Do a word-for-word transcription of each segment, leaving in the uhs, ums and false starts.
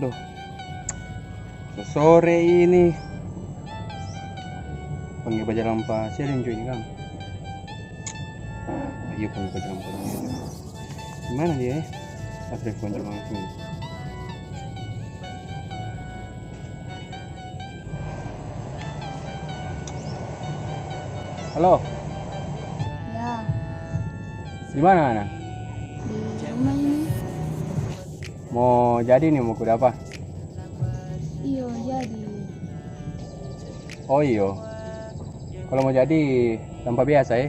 Loh. So sore ini. Pangge bajalang pa siapa yang join kang? Ayo pangge bajalang pa siapa? Di mana dia, eh? Pas telepon cuma langsung. Halo. Ya. Di mana, Ana? Di rumah ini. Mo jadi ni, mo kuda apa? Iyo, jadi. Oh iyo. Kalo mo jadi tampa biasa, eh?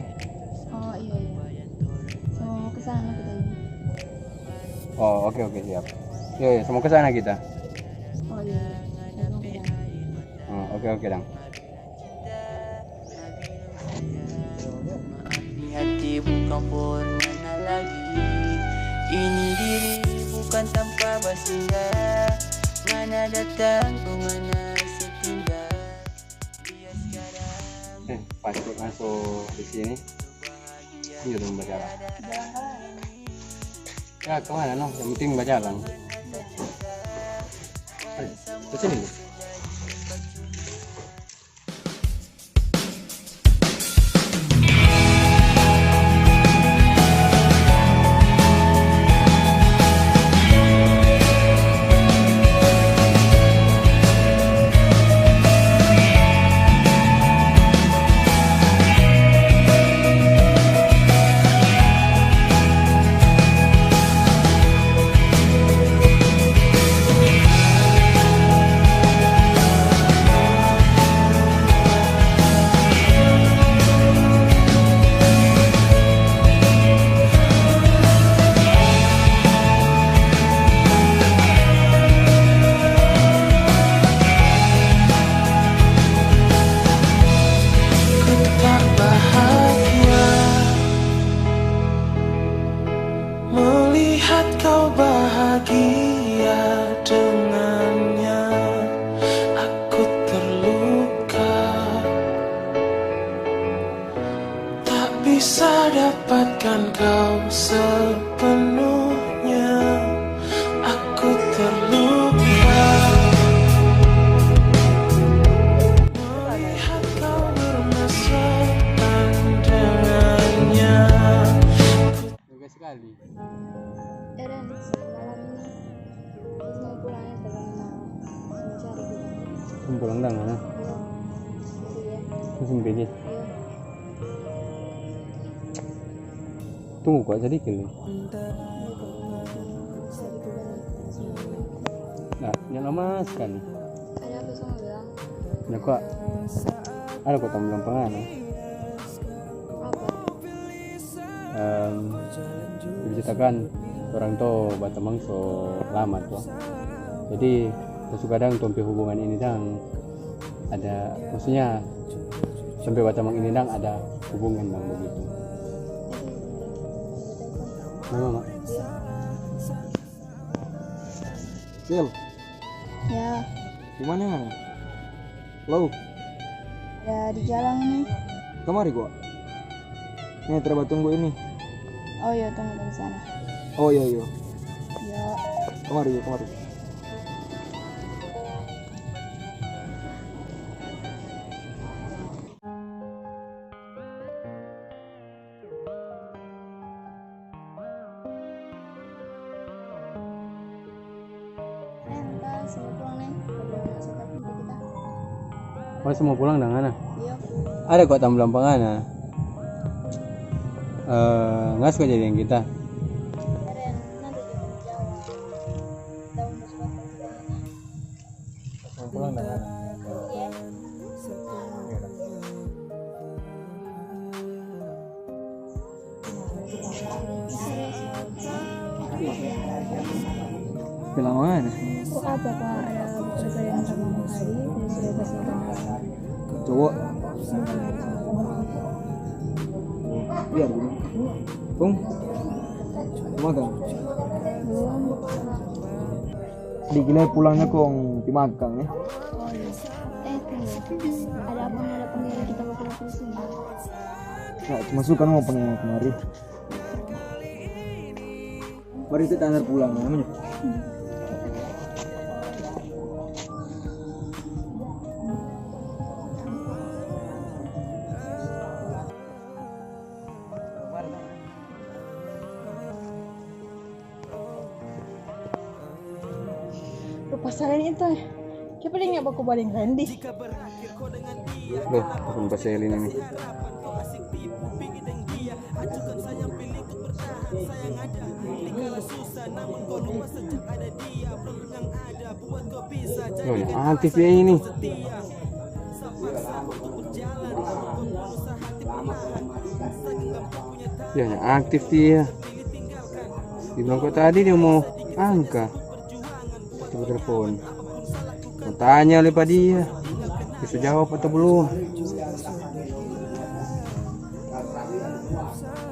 Oh, iyo, iyo. Mo ke sana kita ini. Oh, oke, oke, siap. Iyo, iyo, so mo ke sana kita. Oh, iyo, iyo. Mo ke sana. Oh, oke, oke, dang. Ini hati bukan for ngana lagi. Ini diri bukan tanpa basinggah. Ngana datang, kong ngana setinggal. Dia sekarang. Eh, pas kok masuk di sini. Ini dong bajalang. Ya, kemana, no? Yang penting bajalang. Eh, ke sini, Bu. Ku tak bahagia melihat kau bahagia dengannya. Aku terluka, tak bisa dapatkan kau sepenuhnya. Aku terluka melihat kau bermesraan dengannya. Tega sekali. Eren, malam ini kita mau pulang ya, teman. Mau cari kita. Mau pulang dang, mana? Iya. Nanti ya. Langsung pergi. Iya. Tunggu kok sedikit nih. Nah, yang lama sekali. Ada apa sama bilang? Ya kok. Ada kok tamu gampang anu. Apa? Em, bisa ceritakan orang to batamang so lama to. Jadi, so kadang tong pe hubungan ini dang ada, maksudnya, sampe batamang ini dang ada hubungan dang begitu. Mama, ma. Sil. Ya. Di mana ngana? Lo? Ya, di jalan ini. Kamari kwa. Nih, terba tunggu ini. Oh iya, tunggu di sana. Oh iya, iya. Ya. Kamari, iya, kamari. Ren, ta, semua pulang nih. Ada yang masuk telepon ke kita. Oh, semua pulang dang ngana? Iya. Ada kwa tamu bilang pa ngana. Eh, ngas kwa jadi deng kita. Ren, nanti kita jawab. Tamu masuk telepon kita. Pulang dang ngana. Bilang mana? Kok apa, Pak? Ada pekerjaan sama hari, terus saya kasih tahu. Cowok. Biar dulu. Kong, magang. Belum. Di gila pulangnya kong pi makang ya. Oh, iya. Eh, tunggu. Ada apa mau datang dari kita mau pulang ke sini? Nah, cuma suka mau pengen kemari. Mari kita antar pulang namanya. Pasaran itu, eh. Kita paling nggak baku baling Randy. Loh, akang paselin ini. Loh, yang aktif ya ini. Ya, yang aktif dia. Dibilang kok tadi dia mau angka. Coba telepon. Mau tanya oleh pa dia. Bisa jawab atau belum?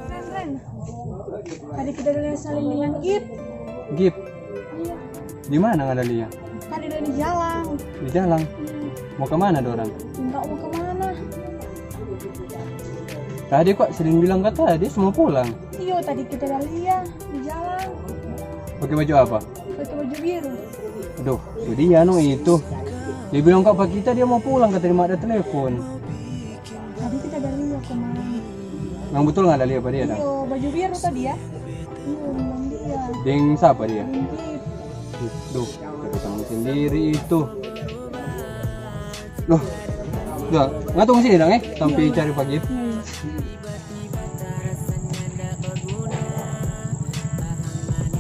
Ren, Ren. Tadi kita udah saling dengan Gip. Gip, Iya. Di mana ada lia? Tadi udah di jalan. Di jalan. Mau ke mana dorang? Enggak mau kemana. Tadi kok Selin bilang kata dia semua pulang. Iyo, tadi kita udah lia di jalan. Pakai baju apa? Pakai baju biru. Aduh, itu dia no itu. Dia bilang kok pa kita dia mau pulang kata dia ada telepon. Tadi kita udah lia kemana. Yang betul nggak ada lia pa dia dah? Iyo, baju biru tadi ya. Iyo, bilang dia. Deng siapa dia? Deng Gip. Duh, kita sama sendiri itu. Loh, udah, nggak tunggu sini dong eh, sampai cari pa Gip. Hmm.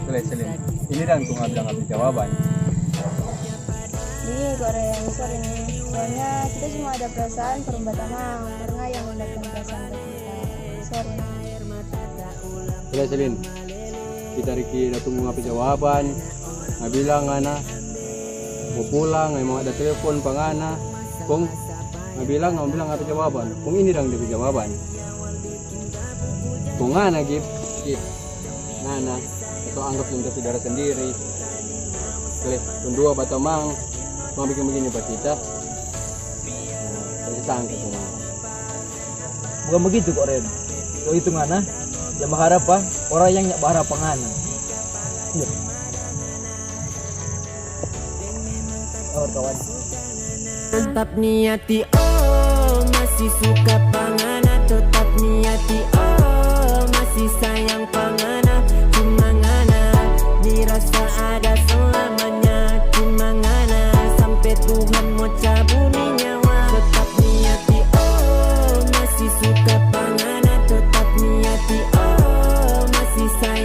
Boleh Selin. Ini dang tunggu bilang apa jawaban. Iya, Goreng, sorry nih. Soalnya kita cuma ada perasaan, perumba tamang. Karena yang mendapatkan perasaan ke kita. Sorry. Boleh Selin. Kita Riki udah tunggu apa jawaban. Nggak bilang ngana mau pulang, emang ada telepon pa ngana. Kong nggak bilang, nggak bilang apa jawaban. Kong ini dang dia pe jawaban. Kong ngana Gip, Gip. Ngana, atau anggap deng saudara sendiri. Boleh, tong dua batamang, mau bikin begini pa kita. Nah, jadi sangka kong ngana. Bukan begitu kok, Ren. Kau itu ngana yang berharap pa orang yang nyak berharap pa ngana. Iya. Kawan-kawan. Tetap niati oh masih suka pa ngana, tetap niati oh masih sayang.